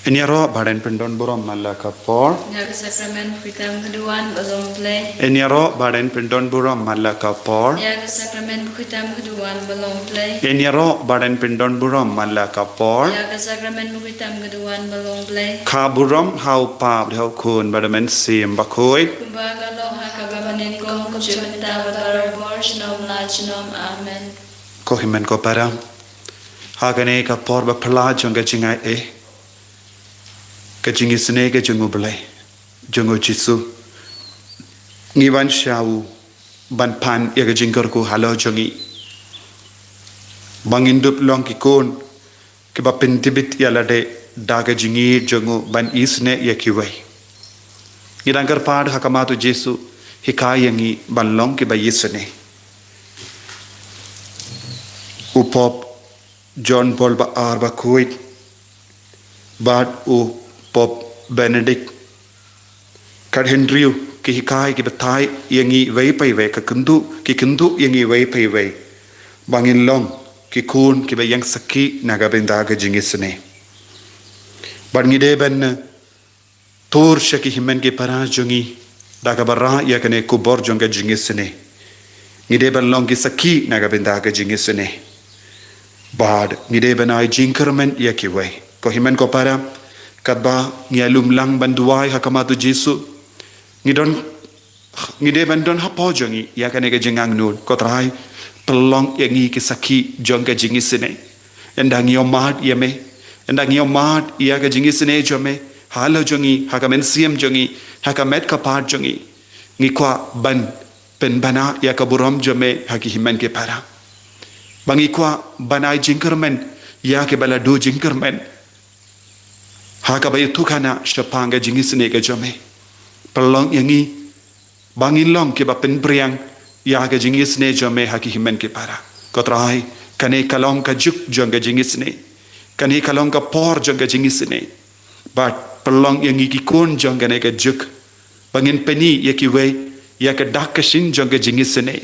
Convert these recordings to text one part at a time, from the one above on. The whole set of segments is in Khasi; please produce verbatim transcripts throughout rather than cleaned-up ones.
Yn ïaroh ba dang pyndon burom man la ka por. Ïa ka sakramen bakhuid tam ka duwan ba long Blei. Yn ïaroh ba dang pyndon burom man la ka por. Ïa ka sakramen bakhuid tam ka duwan ba long Blei. Yn ïaroh ba dang pyndon burom man la ka por. Ïa ka sakramen bakhuid tam ka duwan ba long Blei. Ka burom ha u Kpa bad ha u Khun bad ha u Mynsiem Bakhuid. Kumba ka long ha kaba mynnyngkong, kumjuh mynta bad barabor, junom la junom. Amen. Ko hynmen ko para, ha kane ka por ba phylla jong ka jingaiei, ka jingisynei ka jong U Blei, jong U Jisu, ngi wan sha u ban pan ïa ka jingkyrkhu halor jong ngi, ba ngin dup long ki khun kiba pyntbit ïa lade da ka jingïeit jong u ban isynei ïa kiwei. Ngi dang kyrpad ha khmat U Jisu, hikai ïa ngi ban long kiba isynei. U Pope John Paul ba ar bakhuid bad u Pope Benedict ka khathynriew ki hikai, ki batai ïa ngi iwei pa iwei, ka kynduh, ki kynduh ïa ngi iwei pa iwei ba ngin long ki khun kiba ïeng sakhi na ka bynta ka jingisynei. Bad ngi dei ban, eh, tur sha ki hynmen ki para jong ngi da kaba rah ïa kane ka khubor jong ka jingisynei. Ngi dei ban long ki sakhi na ka bynta ka jingisynei. Bad ngi dei ban ai jingkyrmen ïa kiwei. Ko hynmen ko para, katba ngi ïalum lang ban duwai ha khmat U Jisu, ngi don, ngi dei ban don hapoh jong ngi ïa kane ka jingangnud: Ko Trai, pynlong ïa ngi ki sakhi jong ka jingisynei. Ynda ngi ïohmad ïa me, ynda ngi ïohmad ïa ka jingisynei jong me halor jong ngi, ha ka mynsiem jong ngi, ha ka met ka phad jong ngi, ngi kwah ban pynbna ïa ka burom jong me ha ki hynmen ki para. Ba ngi kwah ban ai jingkyrmen ïa kiba la duh jingkyrmen ha kaba ïathuhkhana shaphang ka jingisynei ka jong me. Pynlong ïa ngi ba ngin long kiba pynphriang ïa ka jingisynei jong me ha ki hynmen ki para. Ko Trai, kane ka long ka juk jong ka jingisynei. Kane ka long ka por jong ka jingisynei. Bad pynlong ïa ngi ki khun jong kane ka juk ba ngin pyni ïa kiwei ïa ka dak ka shin jong ka jingisynei,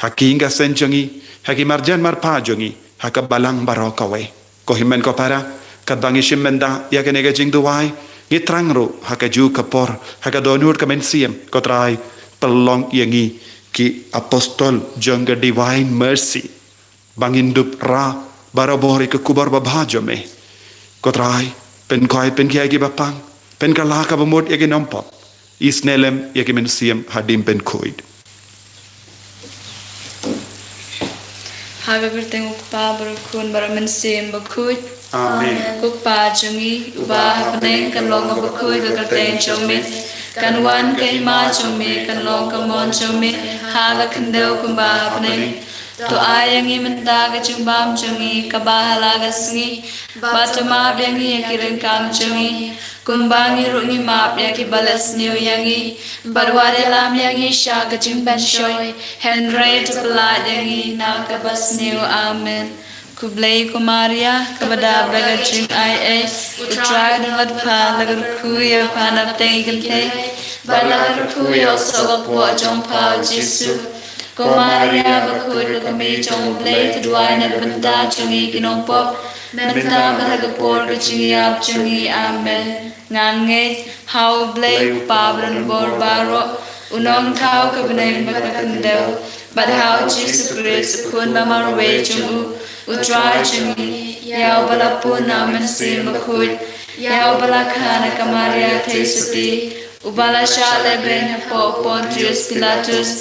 ha ki ïing ka sem jong ngi, ha ki marjan marpa jong ngi, ha ka balang baroh kawei. Ko hynmen ko para, katba ngi shim bynta ïa kane ka jingduwai, ngi thrang ruh ha kajuh ka por, ha ka dohnud ka mynsiem, Ko Trai, pynlong ïa ngi ki apostol jong ka Divine Mercy ba ngin dup rah barabor ïa ka khubor babha jong me. Ko Trai, pynkhoi pynkhia ïa kiba pang, pynkylla kaba mut ïa ki nongpop, isynei lem ïa ki mynsiem hadien pynkhuid. Ha ka kyrteng U Kpa bad U Khun bad U Mynsiem Bakhuid. Amen. Ko Kpa jong ngi uba ha bneng, kan long kaba khuid ka kyrteng jong me. Kan wan ka hima jong me, kan long ka mon jong me ha ka khyndew kumba ha bneng. To ai ïa ngi mynta ka jingbam jong ngi kaba ha la ka sngi. Bad to map ïa ngi ïa ki ryngkang jong ngi, kumba ngi ruh ngi map ïa kiba leh sniew ïa ngi. Bad wat ïalam ïa ngi sha ka jingpynshoi, hynrei to pyllait ïa ngi na kaba sniew. Amen. Khublei ko Maria, kaba dap da ka jingaiei, U Trai u don bad pha. La kyrkhu ïa pha na pdeng ki kynthei, bad la kyrkhu ïa u soh ka kpoh jong pha U Jisu. Ko Maria bakhuid, ko Kmie jong U Blei, to duwai na ka bynta jong ngi ki nongpop, mynta bad ha ka por ka jingïap jong ngi. Amen. Nga ngeit ha U Blei U Kpa badonbor baroh, U Nongthaw ka bneng bad ka khyndew, bad ha U Jisu Khrist, U Khun ba marwei jong u, U Trai jong ngi, ïa uba la pun na U Mynsiem Bakhuid, ïa uba la kha na ka Maria Theisotti, uba la shah lehbeiñ hapoh Pontius Pilatus,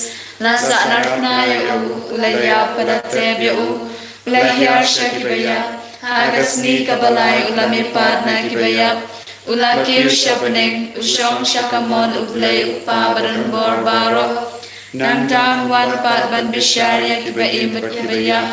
la sahnarphna ïa u, u la ïap bad la tep ïa u, u la hiar sha kiba ïap, ha ka sngi kaba lai u la mihpat na kiba ïap, u la kiew sha bneng, u shong sha kamon U Blei U Kpa badonbor baroh. Nangta un wan pat ban bishar ïa kiba im bad kiba ïap.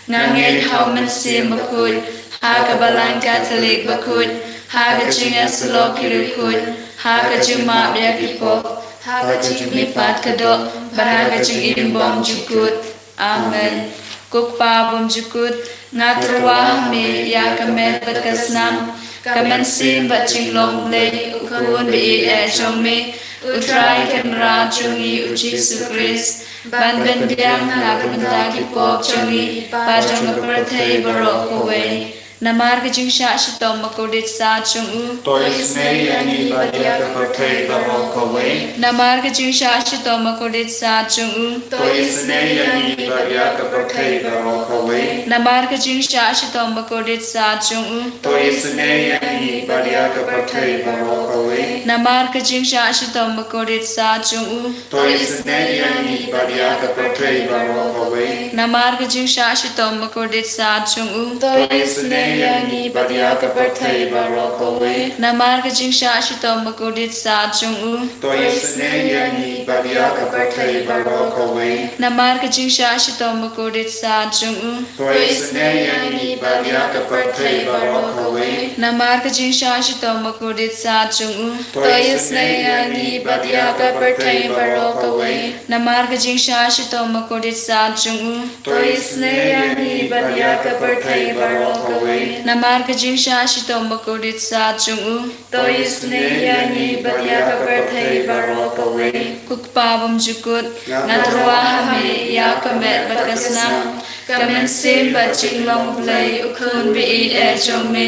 Nga ngeit ha U Mynsiem Bakhuid, ha ka Balang Katholik bakhuid, ha ka jingïasyllok ki riewkhuid, ha ka jingmap ïa ki pop, ha ka jingmihpat ka doh, bad ha ka jingim bymjukut. Amen. Ko Kpa bymjukut, nga tyrwa ha me ïa ka met bad ka snam, ka mynsiem bad jinglong Blei, U Khun ba ïeit eh jong me, U Trai Kynrad jong ngi U Jisu Khrist, ban pynbiang na ka bynta ki pop jong ngi bad jong ka pyrthei baroh kawei. Namar ka jingshah shitom bakordit sat jong u. To isynei ïa ngi bad ïa ka pyrthei baroh kawei. Namar ka jingshah shitom bakordit sat jong u. To isynei ïa ngi bad ïa ka pyrthei baroh kawei. Namar ka jingshah shitom bakordit sat jong u. To isynei ïa ngi bad ïa ka pyrthei baroh kawei. Namar ka jingshah shitom bakordit sat jong u. To isynei ïa ngi bad ïa ka pyrthei baroh kawei. Namar ka jingshah shitom bakordit sat jong u. To isynei ïa ngi bad ïa ka pyrthei baroh kawei. Namar ka jingshah shitom bakordit sat jong u. To isynei ïa ngi bad ïa ka pyrthei baroh kawei. Namar ka jingshah shitom bakordit sat jong u. To isynei ïa ngi bad ïa ka pyrthei baroh kawei. Namar ka jingshah shitom bakordit sat jong u. To isynei ïa ngi bad ïa ka pyrthei baroh kawei. Namar ka jingshah shitom bakordit sat jong u. To isynei ïa ngi bad ïa ka pyrthei baroh kawei. Namar ka jingshah shitom bakordit sat jong u. To isynei ïa ngi bad ïa ka pyrthei baroh kawei. Ko Kpa bymjukut, nga tyrwa ha me ïa ka met bad ka snam, ka mynsiem bad jinglong Blei u khun ba ïeit eh jong me,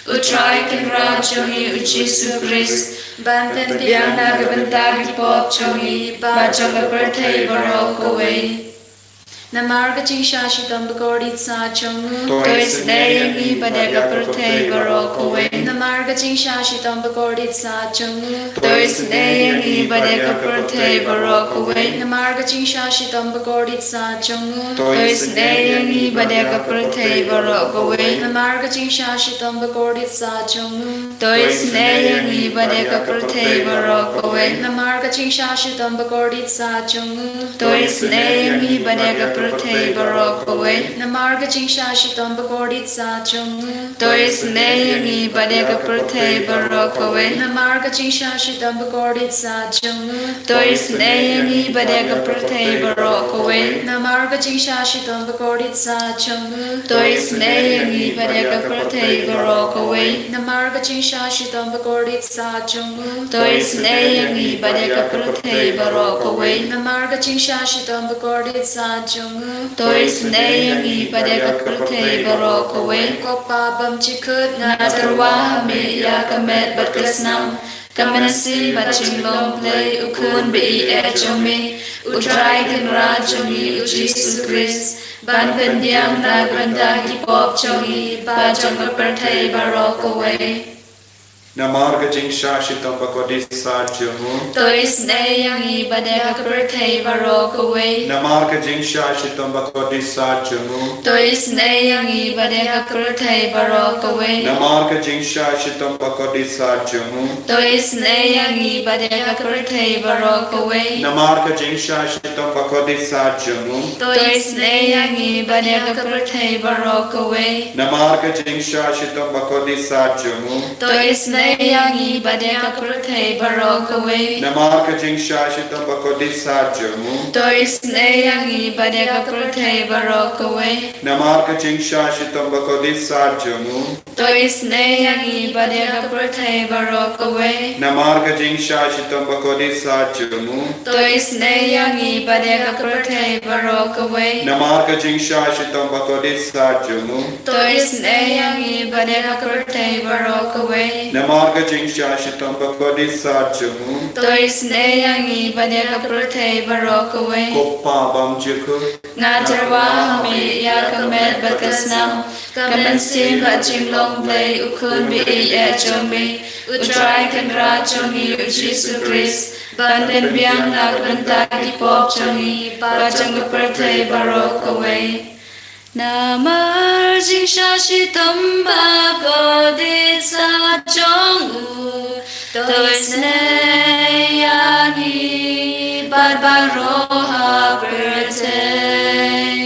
U Trai Kynrad jong ngi U Jisu Khrist, ban pynbiang na ka bynta ki pop jong ngi bad jong ka pyrthei baroh kawei. Namar ka jingshah shitom bakordit sat jong u. To isynei ïa ngi bad ïa ka pyrthei baroh kawei. Namar ka jingshah shitom bakordit sat jong u. To isynei ïa ngi bad ïa ka pyrthei baroh kawei. Namar ka jingshah shitom bakordit sat jong u. To isynei ïa ngi bad ïa ka pyrthei baroh kawei. Namar ka jingshah shitom bakordit sat jong u. To isynei ïa ngi bad ïa ka pyrthei baroh kawei. Namar ka jingshah shitom bakordit sat jong u. To isynei ïa ngi bad ïa ka pyrthei baroh kawei. Namar ka jingshah shitom bakordit sat jong u. To isynei ïa ngi bad ïa ka pyrthei baroh kawei. Namar ka jingshah shitom bakordit sat jong u. To isynei ïa ngi bad ïa ka pyrthei baroh kawei. Namar ka jingshah shitom bakordit sat jong u. To isynei ïa ngi bad ïa ka pyrthei baroh kawei. Namar ka jingshah shitom bakordit sat jong u. To isynei ïa ngi bad ïa ka pyrthei baroh kawei. Namar ka jingshah shitom bakordit sat jong u. To isynei ïa ngi bad ïa ka pyrthei baroh kawei. Ko Kpa bymjukut, nga tyrwa ha me ïa ka met bad ka snam, ka mynsiem bad jinglong Blei u khun ba ïeit eh jong me, U Trai Kynrad jong ngi U Jisu Khrist, ban pynbiang na ka bynta ki pop jong ngi bad jong ka pyrthei baroh kawei. Namar ka jingshah shitom bakordit sat jong u. To isynei ïa ngi bad ïa ka pyrthei baroh kawei. Namar ka jingshah shitom bakordit sat jong u. To isynei ïa ngi bad ïa ka pyrthei baroh kawei. Namar ka jingshah shitom bakordit sat jong u. To isynei ïa ngi bad ïa ka pyrthei baroh kawei. Namar ka jingshah shitom bakordit sat jong u. To isynei ïa ngi bad ïa ka pyrthei baroh kawei. Namar ka jingshah shitom bakordit sat jong u. To isynei ïa ngi bad ïa ka pyrthei baroh kawei. Namar ka jingshah shitom bakordit sat jong u. To isynei ïa ngi bad ïa ka pyrthei baroh kawei. Namar ka jingshah shitom bakordit sat jong u. To isynei ïa ngi bad ïa ka pyrthei baroh kawei. Namar ka jingshah shitom bakordit sat jong u. To isynei ïa ngi bad ïa ka pyrthei baroh kawei. Namar ka jingshah shitom bakordit sat jong u. To isynei ïa ngi bad ïa ka pyrthei baroh kawei. Namar ka jingshah shitom bakordit sat jong u. To isynei ïa ngi bad ïa ka pyrthei baroh kawei. Ko Kpa bymjukut, nga tyrwa ha me ïa ka met bad ka snam, ka mynsiem bad jinglong Blei u khun ba ïeit eh jong me, U Trai Kynrad jong ngi U Jisu Khrist, ban pynbiang na ka bynta ki pop jong ngi bad jong ka pyrthei baroh kawei. Namar jingshah shitom bakordit sat jong u. To isynei ïa ngi bad baroh ha pyrthei.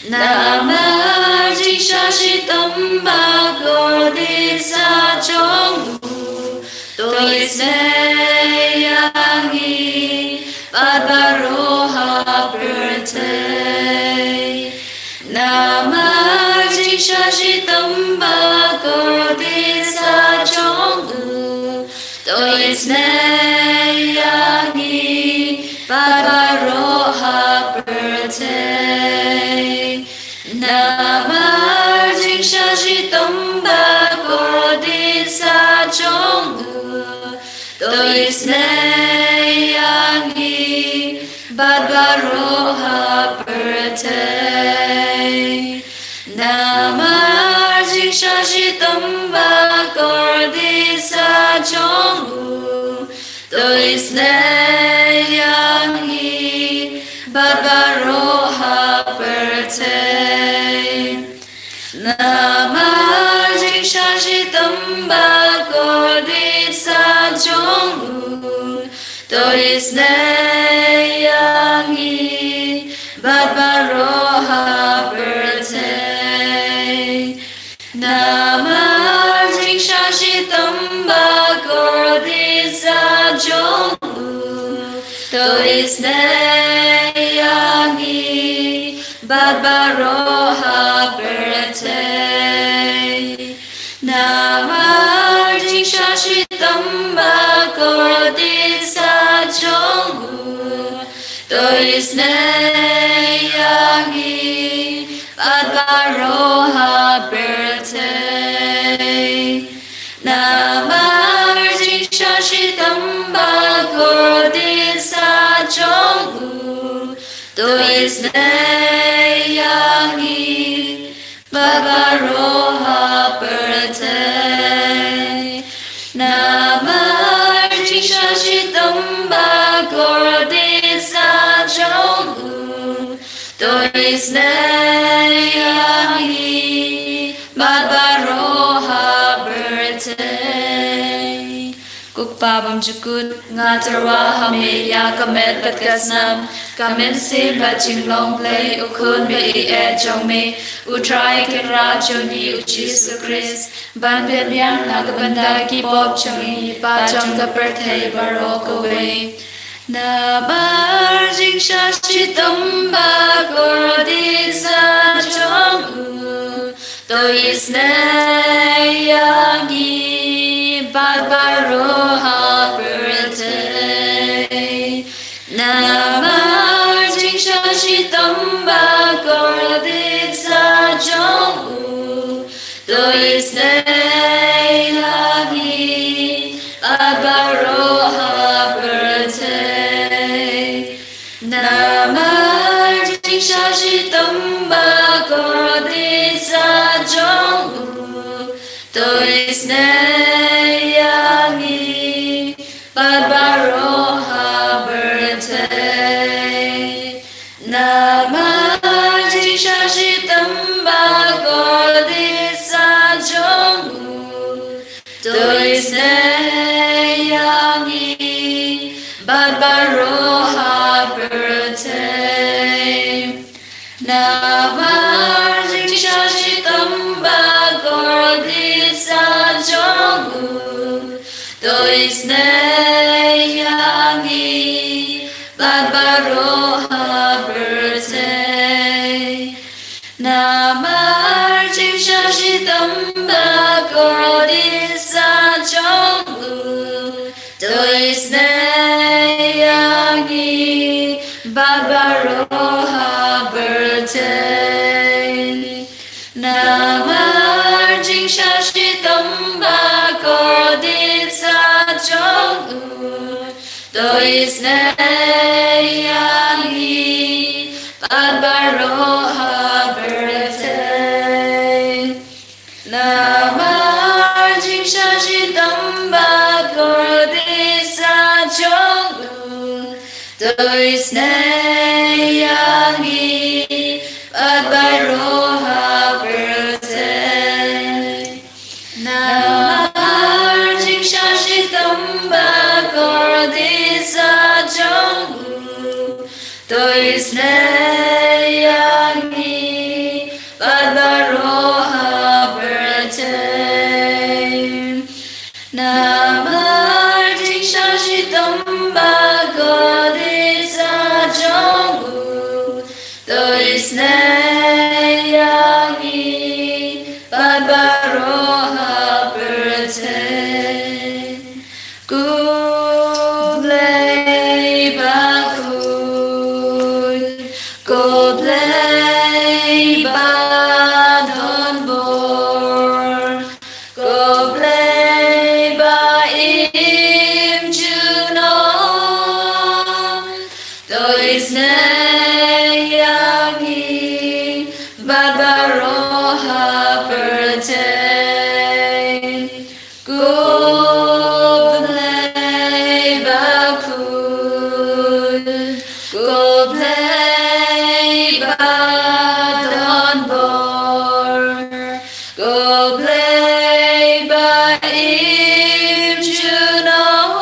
Namar jingshah shitom bakordit sat jong u. To isynei ïa ngi bad baroh ha pyrthei. Namar jingshah shitom bakordit sat jong u. To isynei ïa ngi bad baroh ha pyrthei. Namar jingshah shitom isnei ïa ngi bad baroh ha pyrthei. Namar jingshah shitom bakordit sa jong u, to isnei ïa ngi bad baroh ha pyrthei. Namar jingshah shitom bakordit sa jong u, to isnei ïa ngi bad baroh ha pyrthei. Namar jingshah shitom bakordit sa jong u, to isnei ïa ngi bad baroh ha pyrthei. Namar jingshah shitom bakordit sa jong u, to isnei ïa ngi bad baroh ha pyrthei. Namar jingshah shitom bakordit sa jong u, to isnei ïa ngi bad baroh ha pyrthei. Namar jingshah shitom bakordit sa jong u, to isnei ïa ngi bad baroh ha pyrthei. Ko Kpa bymjukut, nga tyrwa ha me ïa ka met bad ka snam, ka mynsiem bad jinglong Blei u Khun ba ïeit jong me, U Trai Kynrad jong ngi U Jisu Khrist, ban pynbiang na ka bynta ki pop jong ngi bad jong ka pyrthei baroh kawei. Namar jingshah shitom bakordit sa jong u, to isnei ïa ngi bad baroh ha pyrthei. Namar jingshah shitom bakordit sa jong u, to isnei ïa ngi bad baroh ha pyrthei. Namar jingshah shitom bakordit sa jong u, to isnei ïa ngi bad baroh ha pyrthei. Namar jingshah shitom bakordit sa jong u, to isnei ïa ngi bad baroh ha pyrthei. Namar jingshah shitom bakordit sa jong u, to isnei ïa ngi bad baroh ha pyrthei. Namar jingshah shitom bakordit sa jong u, to isnei ïa ngi bad baroh ha pyrthei. Namar jingshah shitom bakordit sa jong u, to isnei ïa ngi bad baroh ha pyrthei. Namar jingshah shitom bakordit sa jong u, to isnei ïa ngi bad baroh ha pyrthei. Namar jingshah shitom bakordit sa jong u, to isnei ïa ngi bad baroh ha pyrthei. Namar jingshah shitom bakordit sa jong u, to isnei ïa ngi bad baroh ha pyrthei. Ko Blei bakhuid, ko Blei badonbor, ko Blei ba im junom. don bor. Ko Blei ba im junom,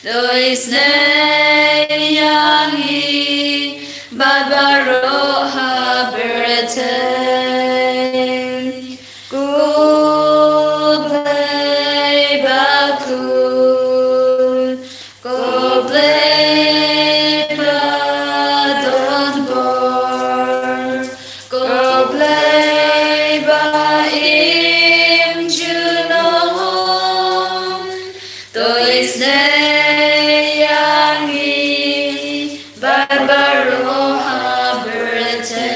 to isynei ïa ngi bad baroh ha pyrthei. Ko Blei ba khuid, ko Blei ba don bor, ko Blei ba im junom, to isynei ïa ngi bad baroh ha pyrthei.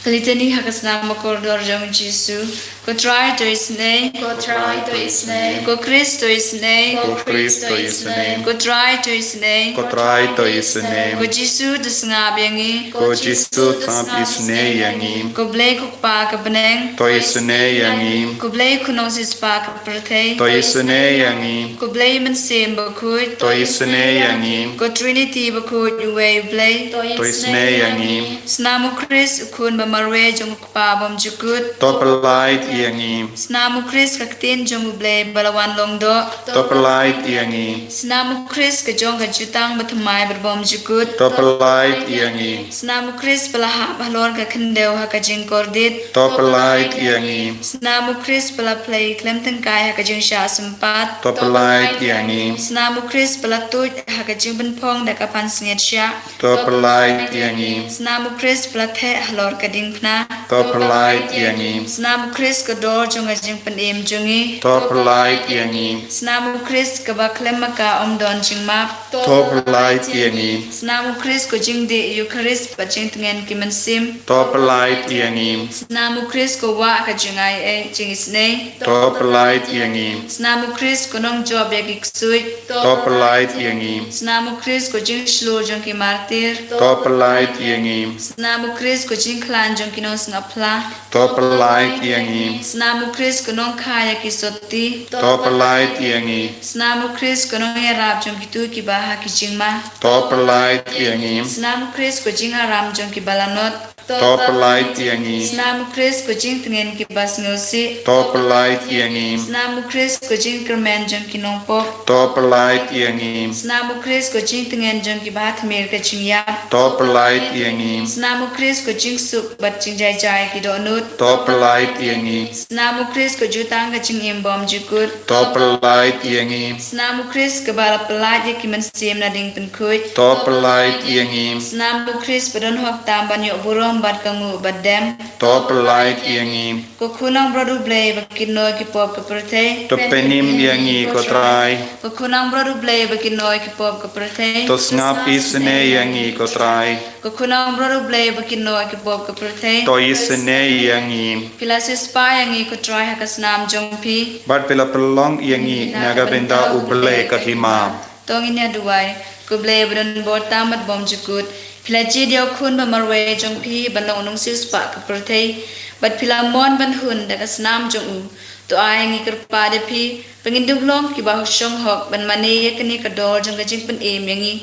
Ka litani ha ka snam ba kordor jong u Jisu. Ko Trai, to isynei. Ko Trai, to isynei. Ko Khrist, to isynei. Ko Khrist, to isynei. Ko Trai, to isynei. Ko Trai, to isynei. Ko Jisu, to sngap ïa ngi. Ko Jisu, to sngap isynei ïa ngi. Ko Blei ko Kpa ka bneng, to isynei ïa ngi. Ko Blei ko Nongsiewspah ka pyrthei, to isynei ïa ngi. Ko Blei Mynsiem Bakhuid, to isynei ïa ngi. Ko Trinity bakhuid, uwei U Blei, to isynei ïa ngi. Snam u Khrist u Khun ba marwei jong u Kpa bymjukut, to pyllait ïa ngi. Snam u Khrist ka Ktien jong U Blei ba la wan long doh, to pyllait ïa ngi. Snam u Khrist ka jong ka jutang bathymmai bad bymjukut, to pyllait ïa ngi. Snam u Khrist ba la hap halor ka khyndew ha ka jingkordit, to pyllait ïa ngi. Snam u Khrist ba la plie khlem tyngkai ha ka jingshah sympat, to pyllait ïa ngi. Snam u Khrist ba la tuid ha ka jingpynphong da ka pansngiat shiah, to pyllait ïa ngi. Snam u Khrist ba la theh halor ka diengphna, to pyllait ïa ngi. Snam u Khrist ka dor jong ka jingpynim jong ngi, to pyllait ïa ngi. Snam u Khrist kaba khlem ma ka ym don jingmap, to pyllait ïa ngi. Snam u Khrist ka jingdih Eukharist bad jingtngen ki mynsiem, to pyllait ïa ngi. Snam u Khrist ka wah ka jingai ei jingisynei, to pyllait ïa ngi. Snam u Khrist ka nongjop ïa ki ksuid, to pyllait ïa ngi. Snam u Khrist ka jingshlur jong ki martir, to pyllait ïa ngi. Snam u Khrist ka jingkhlaiñ jong ki nongsngap phla, to pyllait ïa ngi. Snam u Khrist ka nongkha ïa ki sotti, to pyllait ïa ngi. Snam u Khrist ka nongïarap jong kito kiba ha ki jingma, to pyllait ïa ngi. Snam u Khrist ka jingaram jong kiba lanot, to pyllait ïa ngi. Snam u Khrist ka jingtngen kiba sngewsih, to pyllait ïa ngi. Snam u Khrist ka jingkyrmen jong ki nongpop, to pyllait ïa ngi. Snam u Khrist ka jingtngen jong kiba ha tmier ka jingïap, to pyllait ïa ngi. Snam u Khrist ka jingsuk bad jingjai jai ki dohnud, to pyllait ïa ngi. Snam u Khrist ka jutang ka jingim bymjukut, to pyllait ïa ngi. Snam u Khrist kaba la pyllait ïa ki mynsiem na ding pynkhuid, to pyllait ïa ngi. Snam u Khrist ba don hok tam ban ïoh burom bad ka nguh bad dem, to pyllait ïa ngi. Ko Khun Nongbrot U Blei ba kynnoh ïa ki pop ka pyrthei, to pynim ïa ngi ko Trai. Ko Khun Nongbrot U Blei ba kynnoh ïa ki pop ka pyrthei, to sngap isynei ïa ngi ko Trai. Ko Khun Nongbrot U Blei ba kynnoh ïa ki pop ka pyrthei, to isynei ïa ngi. Phi la siewspah ïa ngi ko Trai ha ka snam jong phi, bad phi la pynlong ïa ngi na ka bynta U Blei ka hima. To ngin ïa duwai. Ko Blei ba don bor tam bad bymjukut, phi la jied ïa u Khun ba marwei jong phi ban long u Nongsiewspah ka pyrthei, bad phi la mon ban hun da ka snam jong u. To ai ngi kyrpad ïa phi ba ngin dup long kiba shong hok ban mane ïa kane ka dor jong ka jingpynim ïa ngi,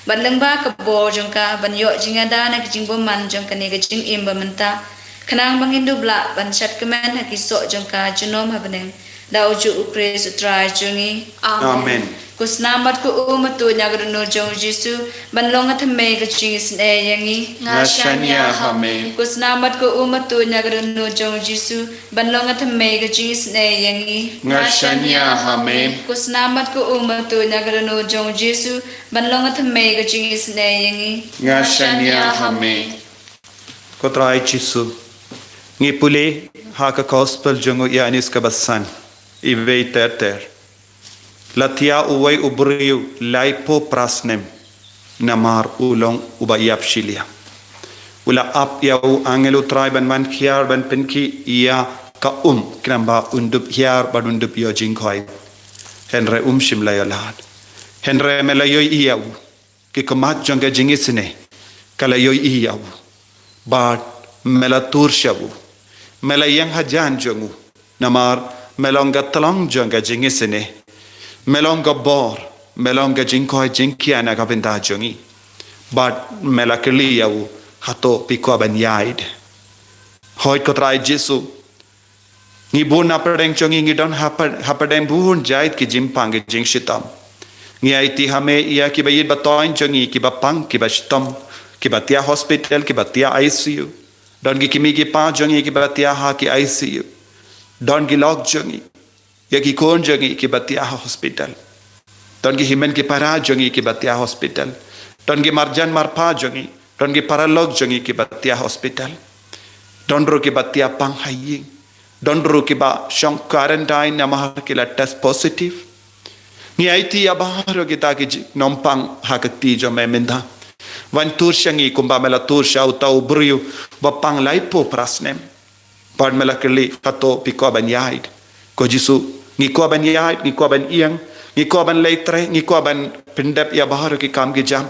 bad lyngba ka bor jong ka ban ïoh jingïada na ka jingbymman jong kane ka jingim ba mynta, khnang ba ngin dup lah ban shad kmen ha ki soh jong ka junom ha bneng. Da ujuh u Khrist u Trai jong ngi. Amen. Amen. Ko snam bad ko um ba tuid na ka dohnud jong u Jisu ban long ka thymmei ka jingisynei ïa ngi. Nga shaniah ha me. Ko snam bad ko um ba tuid na ka dohnud jong u Jisu ban long ka thymmei ka jingisynei ïa ngi. Nga shaniah ha me. Ko snam bad ko um ba tuid na ka dohnud jong u Jisu ban long ka thymmei ka jingisynei ïa ngi. Nga shaniah ha me. Ko Trai Jisu, ngi pule ha ka Gospel jong u Ïoannis kaba san, iwei ter ter. La thiah uwei u briew laiphew phra snem, namar u long uba ïap shiliang. U la ap ïa u angel u Trai ban wan hiar ban pynkhih ïa ka um, khnang ba un dup hiar bad un dup ïoh jingkhoi. Hynrei um shym la ïoh lad. Hynrei me la ïohi ïa u. Ki khmat jong ka jingisynei ka la ïohi ïa u. Bad me la tur sha u. Me la ïeng hajan jong u. Namar me long ka tlong jong ka jingisynei. Me long ka bor, me long ka jingkhoi jingkhiah na ka bynta jong ngi. Bad me la kylli ïa u, hato phi kwah ban ïaid? Hooid ko Trai Jisu. Ngi bun na pdeng jong ngi ngi don ha pd-, ha pdeng bun jait ki jingpang ki jingshitom. Ngi aiti ha me ïa kiba ïeit ba toiñ jong ngi, kiba pang, kiba shitom, kiba thiah hospital, kiba thiah I C U. Don ki kmie ki kpa jong ngi kiba thiah ha ki I C U. Don ki lok jong ngi, ïa ki khun jong ngi kiba thiah ha hospital. Don ki hynmen ki para jong ngi kiba thiah hospital. Don ki marjan marpa jong ngi, don ki paralok jong ngi kiba thiah hospital. Don ruh kiba thiah pang ha ïing. Don ruh kiba shong quarantine namar ki la test positive. Ngi aiti ïa baroh kita ki ji-, nongpang ha ka kti jong me mynta. Wan tur sha ngi kumba me la tur sha uta u briew ba pang laiphew phra snem. Bad me la kylli, hato phi kwah ban ïaid? Ko Jisu, ngi kwah ban ïaid, ngi kwah ban ïeng, ngi kwah ban leit trei, ngi kwah ban pyndep ïa baroh ki kam ki jam.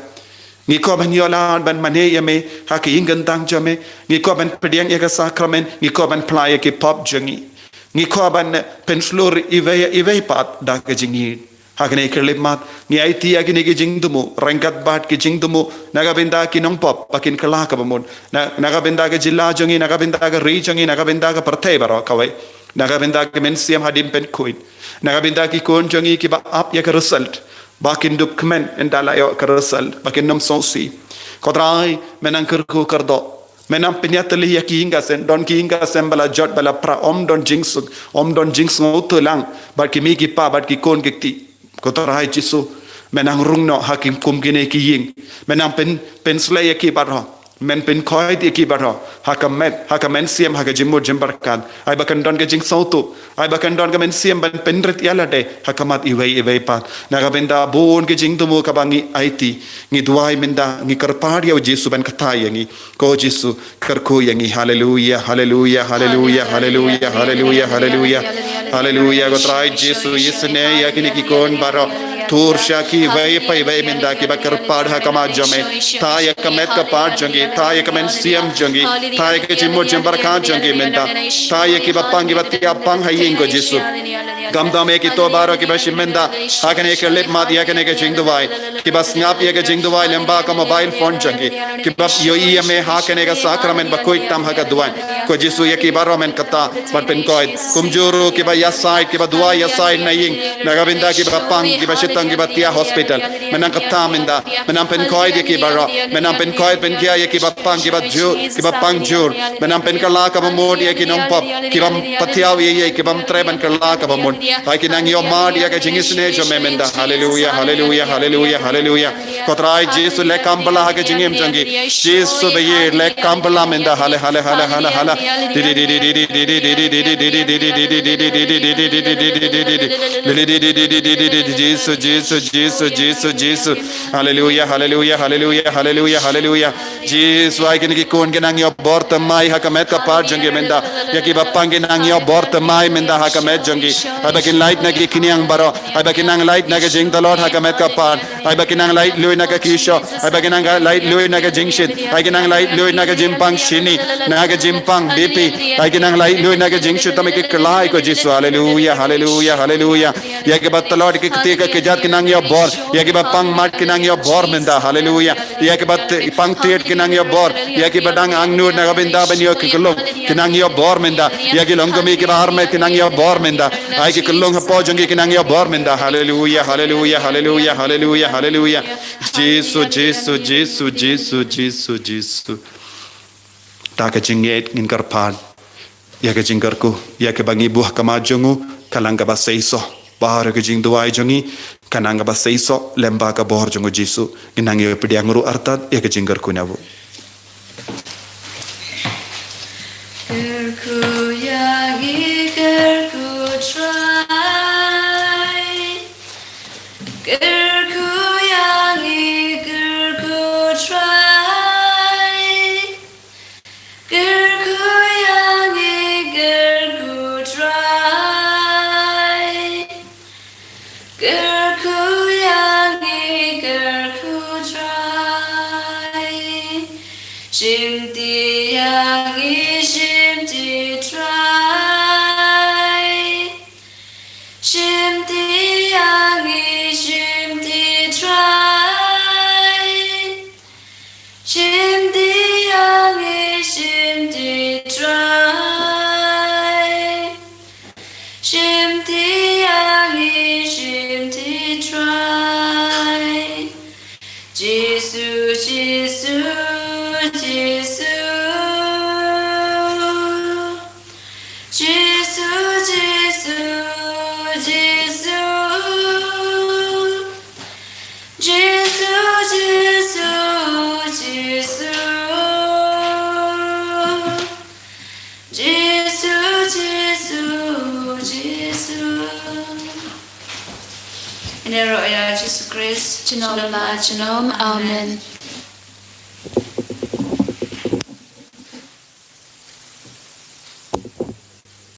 Ngi kwah ban ïoh lad ban mane ïa me ha ka ïing ka tang jong me. Ngi kwah ban pdiang ïa ka sakramen, ngi kwah ban phla ïa ki pop jong ngi. Ngi kwah ban pynshlur iwei iwei pat da ka jingïeit. Ha kane ka khyllipmat, ngi aiti ïa kine ki jingthmu, ryngkat bad ki jingthmu na ka bynta ki nongpop ba kin kylla kaba mut. Na, na ka bynta ka jylla jong ngi, na ka bynta ka ri jong ngi, na ka bynta ka pyrthei baroh kawei. Na ka bynta ka mynsiem hadien pynkhuid. Na ka bynta ki khun jong ngi kiba ap ïa ka result. Ba kin dup kmen ynda la ïoh ka result, ba kin nym sngewsih. Ko Trai, me nang kyrkhu kyrdoh. Me nang pynïatylli ïa ki ïing ki sem, don ki ïing ki sem ba la jot ba la pra, ym don jingsuk, ym don jingsngewthuh lang. Bad ki kmie ki kpa, bad ki khun ki kti. Ko Trai Jisu, me nang rung noh ha ki kum kine ki ïing. Me nang pyn, pynshlei ïa ki baroh. Men pynkhoit ïa ki baroh ha ka met, ha ka mynsiem, ha ka jingmut jingpyrkhat. Ai ba kan don ka jingsngewthuh, ai ba kan don ka mynsiem ban pynrit ïa lade ha khmat iwei iwei pat. Na ka bynta bun ki jingthmu kaba ngi aiti, ngi duwai mynta, ngi kyrpad ïa u Jisu ban kta ïa ngi. Ko Jisu, kyrkhu ïa ngi. Haleluia, haleluia, haleluia, haleluia, haleluia, haleluia. Haleluia, ko Trai Jisu, isynei ïa kine ki khun baroh. Tur sha ki iwei pa iwei mynta kiba kyrpad ha khmat jong me. Kta ïa ka met ka pat jong ki, kta ïa ka mynsiem jong ki, kta ïa ka jingmut jingpyrkhat jong ki mynta. Kta ïa kiba pang, kiba thiah pang ha ïing, ko Jisu. Khamtam ïa kito baroh kiba shim mynta ha kane ka khyllipmat ïa kane ka jingduwai. Kiba sngap ïa ka jingduwai lyngba ka mobile phone jong ki. Kiba ïohi ïa me ha kane ka sakramen ba khuid tam ha ka duwan. Ko Jisu, ïa ki baroh men kata bad pynkoit. Kumjuh ruh kiba ïasaid, kiba duwai ïasaid na ïing, na ka bynta kiba pang, kiba shitom, kiba thiah hospital. Men nang kata mynta, men nang pynkoit ïa ki baroh, men nang pynkoit pynkhia ïa kiba pang, kiba jur, kiba pang jur. Men nang pynkylla kaba mut ïa ki nongpop, kiba ym pathiaw ïa ïa, kiba ym treh ban kylla kaba mut. Ai ki nang ïohmad ïa ka jingisynei jong me mynta. Haleluia, haleluia, haleluia, haleluia. Ko Trai Jisu, leh kam bylla ha ka jingim jong ki. Jisu ba ïeit, leh kam bylla mynta. Hale, hale, hale, hale, hale. Jisu, Jisu, Jisu, Jisu, Jisu. Haleluia, haleluia, haleluia, haleluia, haleluia. Jisu, ai kine ki khun ki nang ïoh bor thymmai ha ka met ka pat jong ki mynta. Ïa kiba pang ki nang ïoh bor thymmai mynta ha ka met jong ki. Ai ba kin lait na ki khñiang baroh. Ai ba kin nang lait na ka jingtlot ha ka met ka pat. Ai ba kin nang lait lui na ka kishok. Ai ba kin nang lait lui na ka jingshit. Ai kin nang lait lui na ka jingpang shini, na ka jingpang B P. Ai kin nang lait lui na ka jingshitom ïa ki khlai, ko Jisu. Haleluia, haleluia, haleluia. Ïa kiba tlot ïa ki kti ka kjat ki nang ïoh bor. Ïa kiba pang mat ki nang ïoh bor mynta. Haleluia. Ïa kiba t-, pang tied ki nang ïoh bor. Ïa kiba dang angnud na ka bynta ban ïoh ki kyllung ki nang ïoh bor mynta. Ïa ki longkmie kiba armet ki nang ïoh bor mynta. Ai ki kyllung hapoh jong ki ki nang ïoh bor mynta. Haleluia, haleluia, haleluia, haleluia, haleluia. Jisu, Jisu, Jisu, Jisu, Jisu, Jisu. Da ka jingngeit ngin kyrpad ïa ka jingkyrkhu, ïa kaba ngi buh ha khmat jong u, ka long kaba seisoh. Baroh ka jingduwai jong ngi ka long kaba seisoh lyngba ka bor jong u Jisu. Ngin nang ïa pdiang ruh artat ïa ka jingkyrkhu na u. Kyrkhu ïa ngi, kyrkhu Trai. Kyrkhu ïa ngi, kyrkhu Trai. Kyrkhu ïa ngi, kyrkhu Trai. Kyrkhu ïa ngi, kyrkhu Trai. Shimti ïa ngi, shimti Trai. Shimti ïa ngi, shimti Trai. shim ti trai. Shim ti ïa ngi, shim ti trai. Jisu, Jisu, Jisu. Jisu, Jisu, Jisu. Jisu, Jisu, Jisu. Jisu, Jisu, Jisu. Ïaroh ïa Jisu Khrist. Junom la junom. Amen.